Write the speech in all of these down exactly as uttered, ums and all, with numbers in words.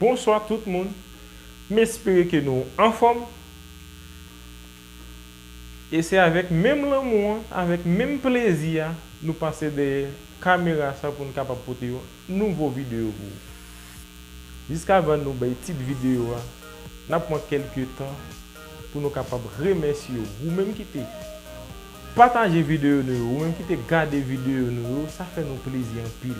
Bonswa tout moun. M espere ke nou anfòm. E se avèk menm lanmou an, avèk menm plezi a, nou pase dèyè kamera sa pou n kapab pote yon nouvo videyo pou ou. Jiskavan nou bay tit videyo a, n ap pran kèlke tan pou nou kapab remèsye w, ou menm ki te pataje videyo nou yo, ou menm ki te gade videyo nou yo, sa fè nou plezi anpil.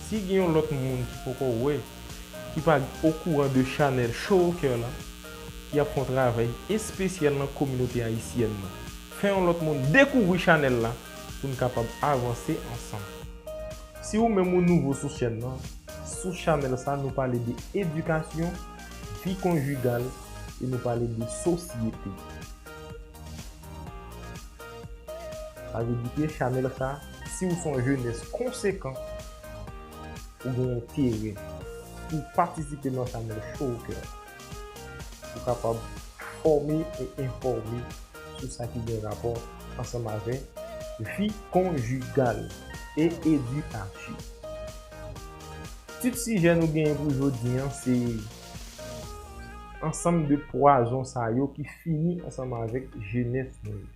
Si gen yon lòt moun ki poko wè, ki pa okouran de chanèl Show Au Cœur la, y ap fè yon travay espesyal nan kominote ayisyèn nan. Fè yon lòt moun dekouvri chanèl la pou n kapab avanse ansanm. Si ou menm ou nouvo sou chèn nan, sou chanèl sa nou pale de edikasyon, vi konjigal e nou pale de sosyete. Sa vle di ke chanèl sa, si ou se yon jenès konsekan, ou gen enterè pou patisipe nan chanèl Show Au Cœur, ou kapab fòme e enfòme sou sa ki gen rapò ansanm avèk vi konjigal e edikasyon. Tit sijè nou genyen pou jodi an se ansanm de pwazon sa yo ki fini ansanm avèk jenès nou yo.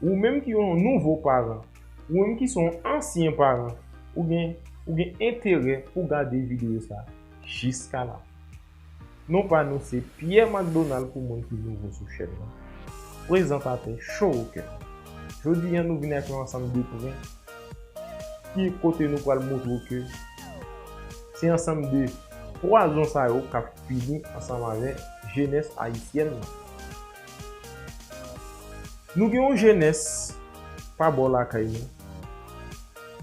Ou menm ki yon nouvo paran, ou menm ki se yon ansyen paran, ou gen, ou gen enterè pou gade videyo sa jiska la. Non pa nou se Pierre McDonald pou moun ki nouvo sou chèn nan. Prezantatè Show Au Cœur. Jodi a nou vin ak yon ansanm de pwen ki kote nou pral montre w ke se ansanm de pwazon sa yo k ap fini ansanm avèk jenès ayisyèn nan. Nou gen yon jenès pa bò lakay nou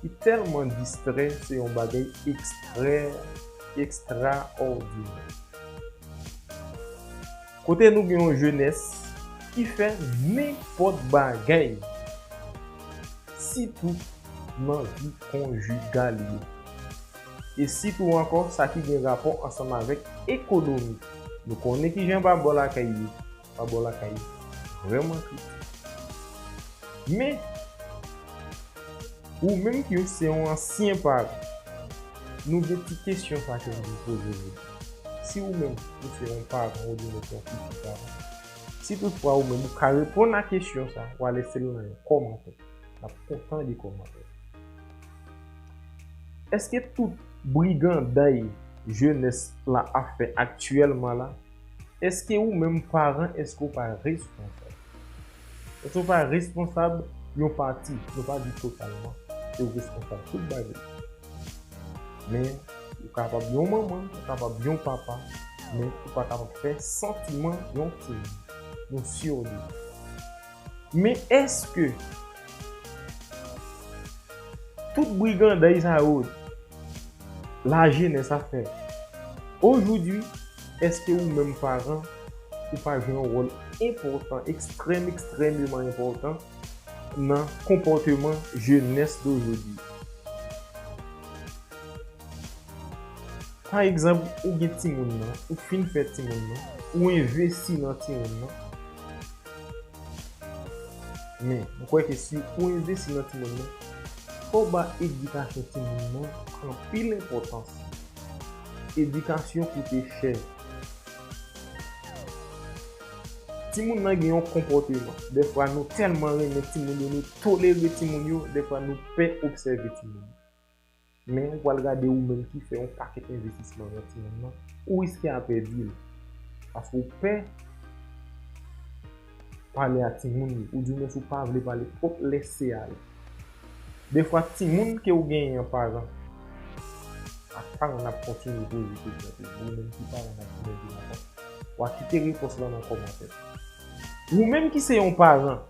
ki tèlman distrè, se yon bagay ekstrè, ekstraòdinè. Kote nou gen yon jenès ki fè nenpòt bagay, sitou nan vi konjigal yo. E sitou ankò, sa ki gen rapò ansanm avèk ekonomi. Nou konnen kijan pa bò lakay ye. Pa bò lakay vrèman kritik. Men, ou menm ki se yon ansyen paran, nou gen ti kesyon sa ke nou poze jodi. Si ou menm ou se yon paran oubyen ou se yon fitir paran, si toutfwa ou menm ou ka reponn a kesyon sa, w a lese l nan yon kòmantè. N ap kontan li kòmantè. Èske tout briganday jenès la ap fè aktyèlman la, èske ou menm paran, èske ou pa responsab? Èske ou pa responsab yon pati? Nou pa di totalman, se ou responsab tout bagay. Men, ou kapab yon manman, ou kapab yon papa, men ou pa kapab fè santiman yon timoun, yon sirde. Men èske tout briganday sa yo, lajenès ap fè? Ojodwi, èske ou menm paran, ou pa jwe yon wòl enpòtan, ekstrèm, ekstrèmeman enpòtan nan konpòteman jenès dojodwi? Pa egzanp, ou gen timoun nan, ou fin fè timoun nan, ou envesti nan timoun nan. Men, mwen kwè ke si ou envesti nan timoun nan, fò w ba edikasyon timoun nan anpil enpòtans. Edikasyon koute chè. Timoun nan gen yon konpòteman. Dèfwa nou tèlman renmen timoun yo, nou tolere timoun yo, dèfwa nou pè obsève timoun yo. Men ou pral gade ou menm ki fè yon pakèt envestisman nan timoun nan, ou riske a pèdi l. Paske ou pè pale a timoun yo, oudimwens ou pa vle pale twòp lè se a yo. Dèfwa timoun ke ou genyen an paran, ak paran n ap kontinye poze kesyon tou. Ou menm ki paran n ap mete ankò. W a kite repons lan nan kòmantè. Ou menm ki se yon paran,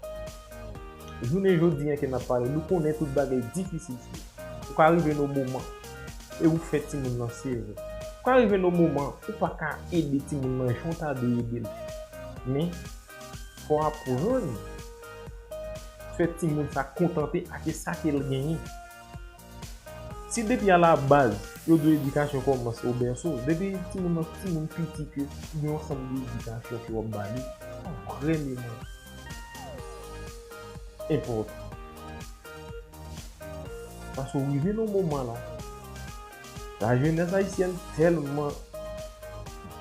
jounen jodi an ke n ap pale, nou konnen tout bagay difisil sou ou. Ou ka rive nan moman e ou fè timoun nan sevè. Ou ka rive nan moman ou pa ka ede timoun nan jan w ta dwe ede l. Men, fò w aprann fè timoun sa kontante ak sa ke l genyen. Si depi alabaz, yo di w edikasyon kòmanse o bèso, depi timoun nan timoun piti ke gen yon ansanm de edikasyon ke w ap ba li, sa vrèman enpòtan. Paske w rive nan moman la, lajenès ayisyèn tèlman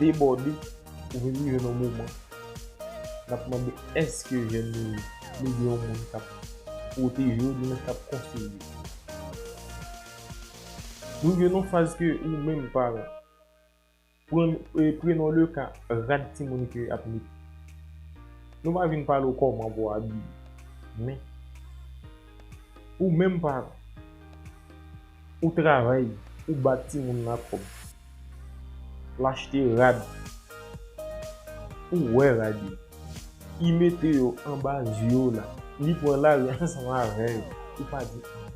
debòde, ou vin rive nan moman n ap mande èske jèn nou yo, nou gen yon moun k ap pwoteje yo, di mwens k ap konseye yo. Nou rive nan faz ke ou menm paran, pran, e, prenons le ka rad timoun ke ap met. Nou pa vin pale w kòman pou w abiye. Men, ou menm paran, ou travay, ou ba timoun la kòb. L achte rad. Ou wè rad yo. Li mete yo anba zye w la. Li pran lari ansanm avè yo. Ou pa di anyen.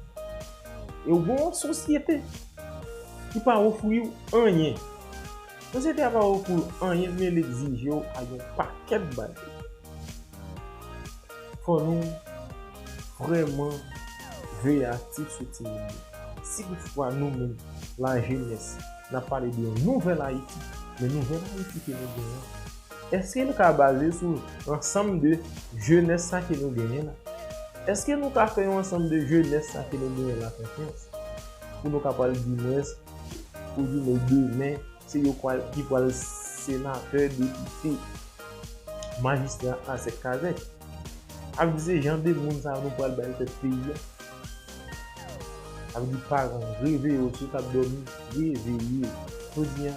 E w gen yon sosyete ki pa ofri w anyen. Sosyete a pa ofri w anyen, men l egzije w ak yon pakèt bagay. Fò nou vrèman veye aktif sou timoun yo. Si toutfwa nou menm, lajenès, n ap pale de yon nouvèl Ayiti, men nouvèl Ayiti ke nou genyen, èske l ka baze sou ansanm de jenès sa ke nou genyen la? Èske nou ka fè yon ansanm de jenès sa ke nou genyen la konfyans? Pou nou ka pral di mwens, pou di mwens demen, se yo kwa-, ki pral senatè, depite, majistra, azèk kazèk. Ap di se jan de moun sa yo nou pral bay tèt peyi a. Ap di paran, reveye w, si w t ap dòmi, reveye w. Jodi a,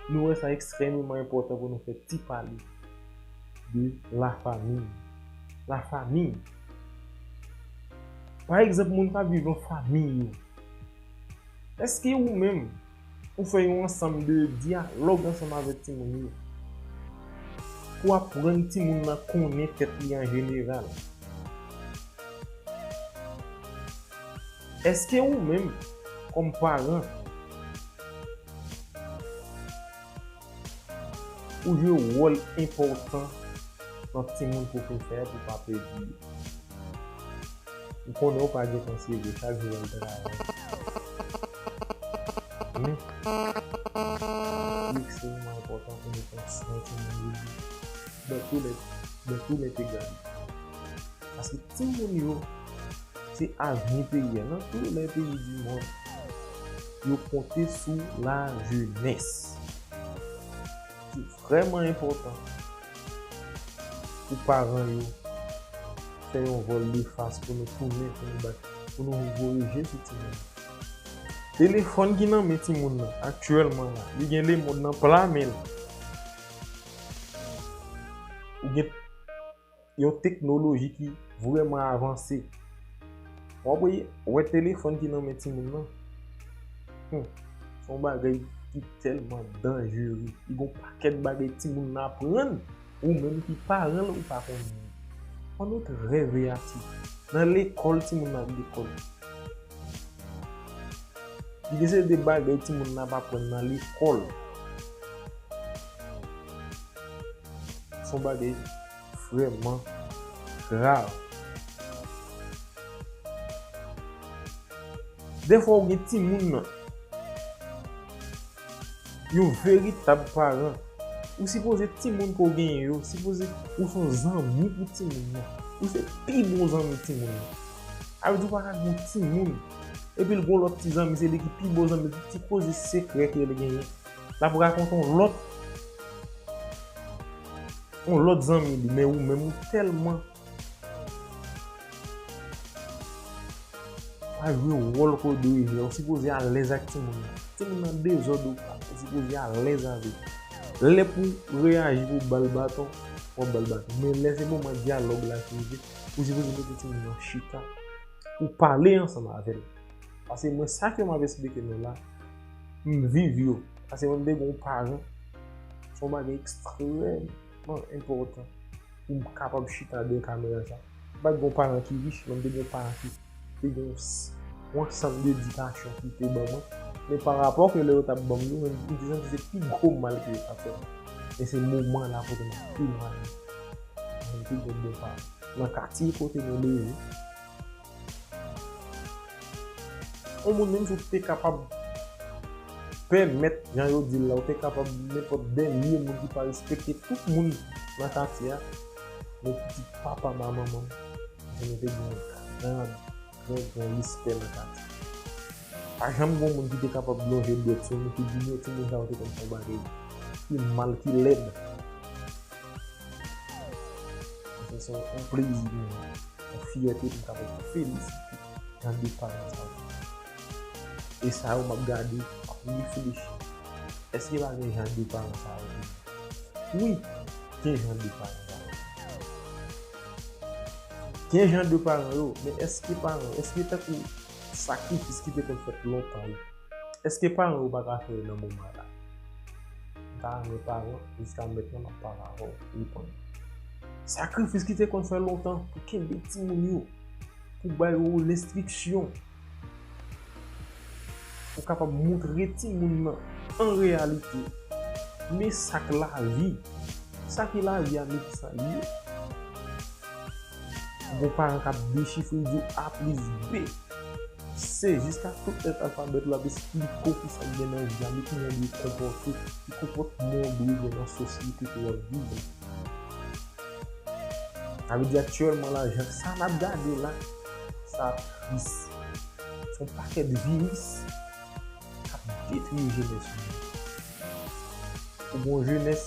nou wè sa ekstrèmeman enpòtan pou nou fè ti pale de lafanmi. Lafanmi. Pa egzanp, moun k ap viv an fanmi yo. Èske ou menm, ou fè yon ansanm de dyalòg ansanm avèk timoun yo? Pou aprann timoun nan konnen tèt li an jeneral? Èske ou menm, kòm paran, ou jwe wòl enpòtan nan timoun pou w fin fè pou w pa pèdi yo? M konnen w pa gentan, se vre, chak jou w al travay. Men, li ekstrèmeman enpòtan pou nou pran swen timoun yo dans tous les, dans tous les intégrales. Paske timoun yo, se avni peyi a. Dans tous les pays du monde, yo konte sou lajenès. Se vrèman enpòtan pou paran yo fè yon vòl de fas pou nou tounen, pou nou bat, pou nou voye je sou timoun. Telefòn ki nan men timoun nan aktyèlman la, li gen lemonn nan pla men l. Ou gen yon teknoloji ki vrèman avanse. W ap wè, wè telefòn ki nan men timoun nan. Hmm. Se yon bagay ki tèlman danjere. Li gen yon pakèt bagay timoun nan aprann. Ou menm ki paran l, ou pa konnen. Fò nou trè veyatif. Nan lekòl, timoun nan ap lekòl. Li gen seri de bagay timoun nan ap aprann nan lekòl. Se yon bagay vrèman grav. Defwa ou gen timoun nan, yon veritab paran, ou sipoze timoun ke w genyen yo, sipoze ou se yon zanmi pou timoun nan. Ou se pi bon zanmi timoun nan. Sa vle di ou pa ka gen yon timoun, epi l gen yon lòt ti zanmi, se li ki pi bon zanmi, ti koze sekrè ke l genyen. L ap rakonte yon lòt, yon lòt zanmi li, men ou menm ou tèlman pa jwe wòl ke w dwe jwe. Ou sipoze alèz ak timoun nan. Timoun nan dezòd ou pa, ou sipoze alèz avè l. Lè pou reyaji pou ba l baton, w ap ba l baton. Men lè se moman dyalòg la ki rive, ou sipoze mete timoun nan chita pou pale ansanm avè l. Paske mwen, sa ke m ap esplike nou la, m viv yo. Paske mwen, m te gen yon paran, se yon bagay ekstrèmman enpòtan pou m kapab chita dèyè kamera sa. M pa t gen yon paran ki rich, men m te gen yon paran ki te gen yon s-, yon ansanm de edikasyon ki te ban mwen. Men pa rapò ke lè yo t ap ban m yo, m te santi se pi gwo mal ke yo t ap fè mwen. Men se moman la kote m ap pi mal. Mwen te gen bon paran. Nan katye kote nou leve, yon moun menm si w te kapab pèmèt, jan yo di l la, ou te kapab nenpòt dènye moun ki pa respekte tout moun nan katye a, men pitit papa m a manman m, nou te gen yon gran, gran, gran respè nan katye. Pa janm gen yon moun ki te kapab lonje dwèt sou nou ki di, "Yo, timoun sa yo te konn fè yon bagay ki mal, ki lèd." Sa se yon plezi pou mwen, yon fyète pou m kapab felisite jan de paran sa yo. E sa yo m ap gade, m ap reflechi. Èske pa gen jan de paran sa yo tou? Wi, gen jan de paran sa yo. Gen jan de paran yo, men èske paran, èske tankou sakrifis ki te konn fèt lontan yo, èske paran yo pa ka fè yo nan moman la? M ta renmen paran, jiska mentnan m ap pale avè w, reponn. Sakrifis ki te konn fè lontan pou kenbe timoun yo, pou ba yo lenstriksyon, pou kapab montre timoun nan an reyalite, men sa k lavi, sa ki lavi a, men ki sa li ye. Gon paran k ap dechifre, di w A plis B, C, jiska tout lèt alfabè l ap esplike w ki sa k gen nan vi a, men ki jan w dwe konpòte, ki konpòtman w dwe gen nan sosyete ke w ap viv la. Sa vle di aktyèlman la, jan sa n ap gade la, sa tris. Se yon pakèt viris k ap detwi jenès nou. Ou gen yon jenès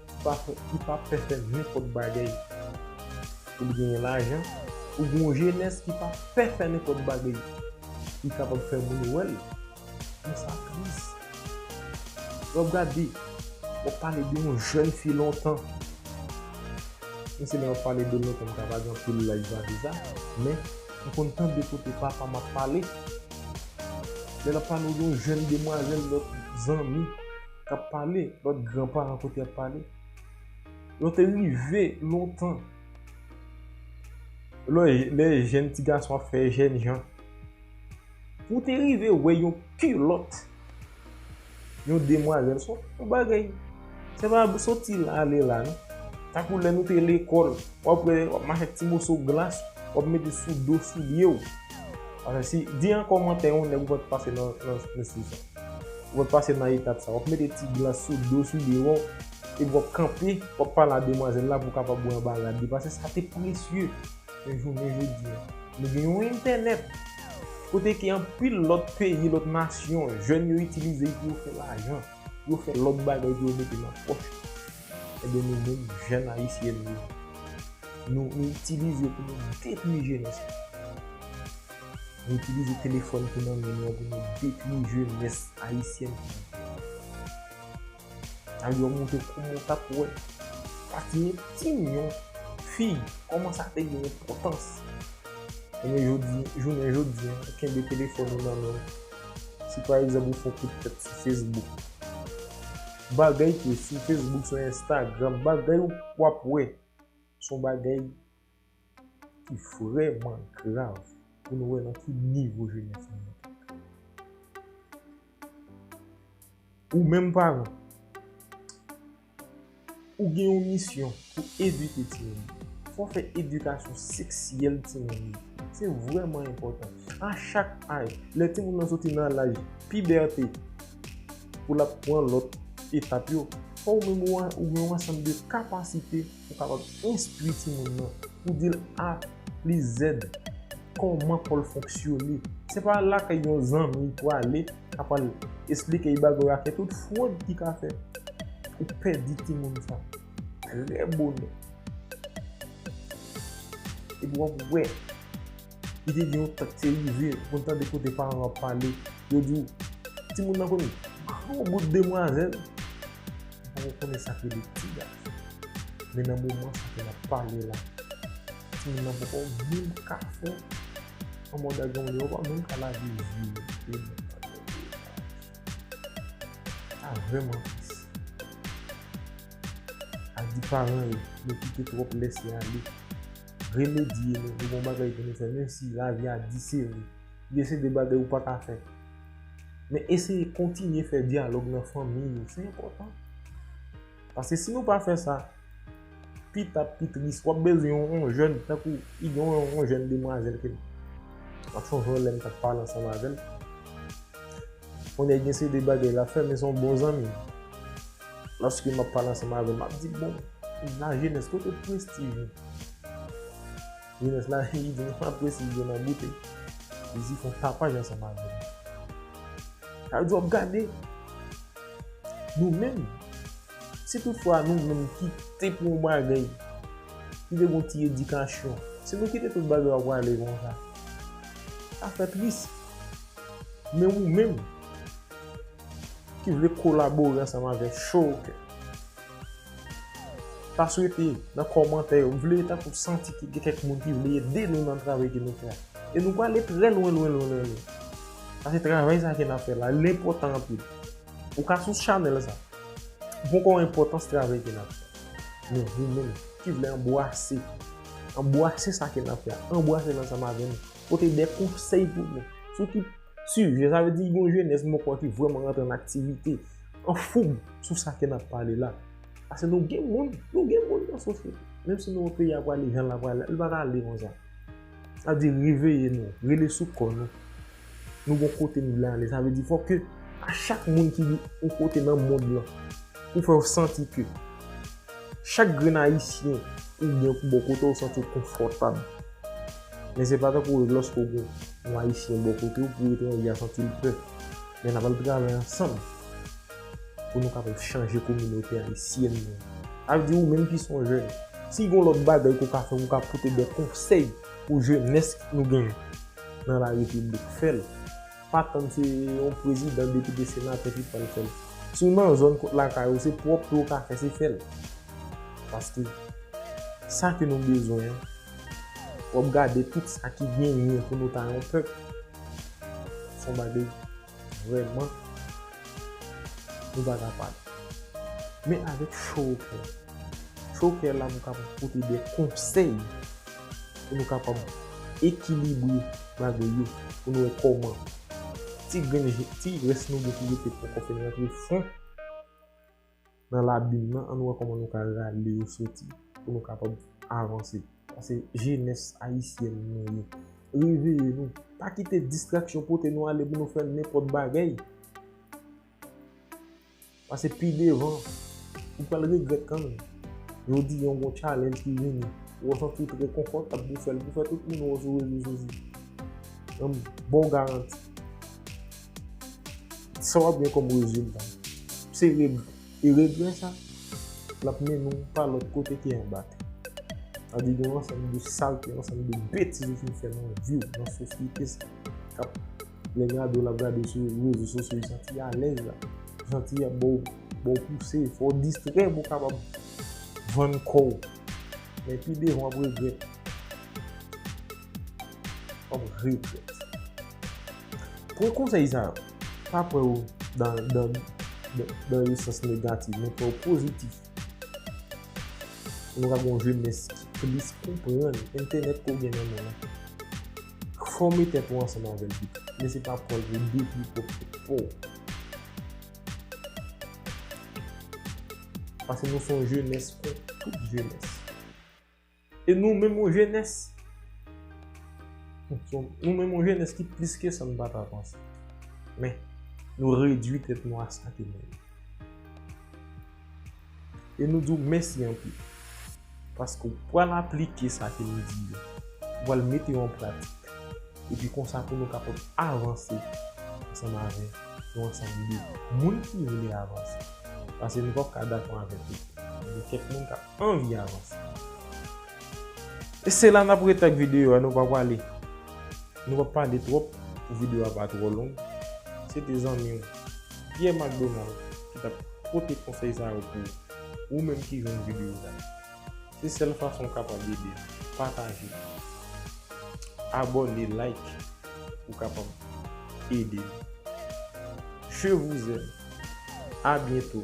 ki pa fè, ki pa pè fè nenpòt bagay pou l genyen lajan. Ou gen yon jenès ki pa pè fè nenpòt bagay pou l kapab fè moun wè l. Men sa tris. W ap gade, w ap pale de yon jèn fi lontan. Menm si lè w ap pale de l lontan, m ka pa gen anpil laj pa de sa, men m konn tande kote papa m ap pale. Lè l ap pale de yon jèn demwazèl, lòt zanmi k ap pale, lòt granparan kote ap pale. Lè w te rive lontan, lè, lè jèn ti gason ap fè jèn jan, pou w te rive wè yon kilòt, yon demwazèl, se yon bagay. Se pa soti la ale la, non. Tankou lè nou te lekòl, w ap wè, w ap mache ak ti moso glas, w ap mete sou do soulye w. Paske si, di an kòmantè yon nèg ou pa t pase nan, nan, nan sezon. Ou pa t pase nan etap sa. W ap mete ti glas sou do soulye w, epi w ap kanpe, w ap pale a demwazèl la pou w kapab wè anba rad li. Paske sa te presye. Men jounen jodi a, nou gen yon entènèt kote ke anpil lòt peyi, lòt nasyon, jèn yo itilize l pou yo fè lajan, pou yo fè lòt bagay, pou yo mete nan pòch. Ebyen, nou menm, jèn ayisyen, nou, nou, nou itilize yo pou nou detwi jenès la. Nou itilize telefòn ki nan men nou an pou nou detwi jenès ayisyèn. Sa vle di w ap montre kòman w t ap wè. Pati entim yon fi, kòman sa te gen enpòtans. Ebyen, jodi, jounen jodi a, ou kenbe telefòn ou nan men w. Si pa egzanp ou fè yon kout tèt sou Facebook, bagay ki sou Facebook, sou Instagram, bagay ou, w ap wè, se yon bagay ki vrèman grav pou nou wè nan ki nivo jenès nou ye. Ou menm paran, ou gen yon misyon pou edike timoun yo. Fò w fè edikasyon seksyèl timoun yo. Se vrèman enpòtan. A chak aj, lè timoun nan soti nan laj pibète pou l ap pran lòt etap yo, fò ou menm ou, ou gen yon ansanm de kapasite pou w kapab enstwi timoun nan, pou di l A plis Z, kòman kò l fonksyone. Se pa lakay yon zanmi l prale, k ap pral esplike l bagay yo, ak tout fwod ki ka fèt. Ou pèdi timoun sa trè bonè. Epi w ap wè, li te gen yon tan k te rive, ou konn tande kote paran ap pale, yo di w, timoun nan konn gwo bout demwazèl, ou poko konnen sa k rele ti gason. Men nan moman sa ke n ap pale la, timoun nan poko menm ka fè yon mòd a granmoun, yo pa menm ka lave zye yo. Sa vrèman tris. A di paran yo, nou kite twòp lèse ale. Remedye nou, nou gon bagay pou nou fè, menm si lavi a di sere. Gen se de bagay ou pa ka fè. Men eseye kontinye fè dyalòg nan fanmi yo, se enpòtan. Paske si nou pa fè sa, pi ta pi tris, w ap bezwen yon, yon jèn, tankou, i gen yon, yon jèn demwazèl ke m ap chonje yon lè m t ap pale ansanm avè l. Kounye a gen se de bagay l ap fè, men se yon bon zanmi m. Lòske m ap pale ansanm avè l, m ap di, bon, lajenès, kote prestij nou? Jenès la, li di, m pa prestij yo nan boutèy. Jezi fè yon tapaj ansanm avè nou. Sa vle di w ap gade nou menm. Si toutfwa nou menm ki te pou yon bagay, ki te gen yon ti edikasyon, si nou kite tout bagay yo ap prale konsa, sa fè tris. Men ou menm ki vle kolabore ansanm avè Cho Kè, ta swete nan kòmantè yo, m vle tankou santi ke gen kèk moun ki vle ede nou nan travay ke nou fè a. E nou prale trè lwen, lwen, lwen, lwen, lwen. Sa se travay sa ke n ap fè la, l enpòtan anpil. Ou ka sou chanèl sa. Ou poko wè enpòtans travay ke n ap fè. Men ou menm ki vle anbwase, anbwase sa ke n ap fè a, anbwase l ansanm avè nou. Pote de konsèy pou nou. Sou ki sijè, sa vle di gen yon jenès mwen kwè ki vrèman rantre nan aktivite, an foug sou sa ke n ap pale la. Paske nou gen moun, nou gen moun nan sosyete. Menm si nou wè peyi a prale jan l ap prale, li pa ka ale konsa. Sa vle di reveye nou, rele sou kò nou. Nou gon kote nou vle ale. Sa vle di fòk ke a chak moun ki yon kote nan mond lan, pou fè w santi ke chak grenn ayisyen ou gen bò kote w, santi w konfòtab. Men se pa tankou lòske w gen yon ayisyen bò kote w pou etranje a santi l pè. Men n ap al travay ansanm pou nou kapab chanje kominote ayisyèn nou. Sa vle di ou menm ki se yon jèn, si gen yon lòt bagay ke w ka fè pou w ka pote de konsèy pou jenès nou genyen nan larepiblik, fè l. Pa tann se yon prezidan, depite, senatè ki pral fè l. Si w nan zòn kot lakay ou, se pwòp tou w ka fè, se fè l. Paske sa ke nou bezwen an, w ap gade tout sa ki genyen pou nou ta yon pèp, se yon bagay vrèman nou pa ka pale. Men avèk Cho Kè, Cho Kè la pou kapab pote de konsèy pou nou kapab ekilibre bagay yo, pou nou wè kòman ti grenn je-, ti rès nou gen ki rete poko fin rantre fon nan labim nan, ann wè kòman nou ka rale yo soti pou nou kapab avanse. Paske jenès ayisyèn nou ye. Reveye nou. Pa kite distraksyon pote nou ale pou nou fè nenpòt bagay. Paske pi devan, ou pral regrèt kanmenm. Jodi a, yon bon challenge ki vini. Ou santi w trè konfòtab pou fè l, pou fè tout moun wè w sou rezo sosyo. Yon bon garanti. Sa w ap gen kòm rezilta, se regrè. E regrè sa, l ap mennen w pa lòt kote ke anba tè. Sa vle di gen yon ansanm de salte, yon ansanm de betiz ou fin fè nan vi w, nan sosyete sa. K ap, lè gade w, l ap gade w sou rezo sosyo, li santi alèz la. Li santi y ap ba w, ba w pouse, fò w distrè pou w kapab vann kò w. Men pi devan w ap regrèt. W ap regrèt. Pran konsèy sa yo. Pa pran yo dan, dan, dan, dan yon sans negatif, men pran yo pozitif. Pou nou ka gen yon jenès ki plis konprann entènèt ke w gen nan men w lan. Fòme tèt ou ansanm avè l pito. Men se pa pran l pou detwi pwòp tèt pa w. Paske nou se yon jenès kon tout jenès. E nou menm yon jenès, nou menm yon jenès ki plis ke sa n pa ta panse. Men, nou redui tèt nou a sa ke nou ye. E nou di w mèsi anpil. Paske w pral aplike sa ke nou di yo. Ou pral mete yo an pratik. Epi konsa pou nou kapab avanse ansanm avè yon ansanm de moun ki vle avanse. Paske nou p ap ka dakò avè tout. Gen kèk moun k ap anvi avanse. E se la n ap rete ak videyo a, nou pa prale. Nou pa pale twòp pou videyo a pa twò long. Se te zanmi w, Pierre Macdonald, ki t ap pote konsèy sa yo pou ou, ou menm ki jwenn videyo sa. Se sèl fason w kapab ede m. Pataje. Abòne, like, pou w kapab ede m. Je vous aime. A byento.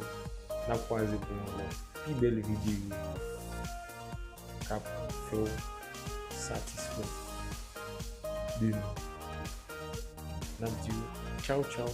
N ap kwaze pou yon lòt pi bèl videyo k ap fè w satisfè de nou. N ap di w tchaw, tchaw.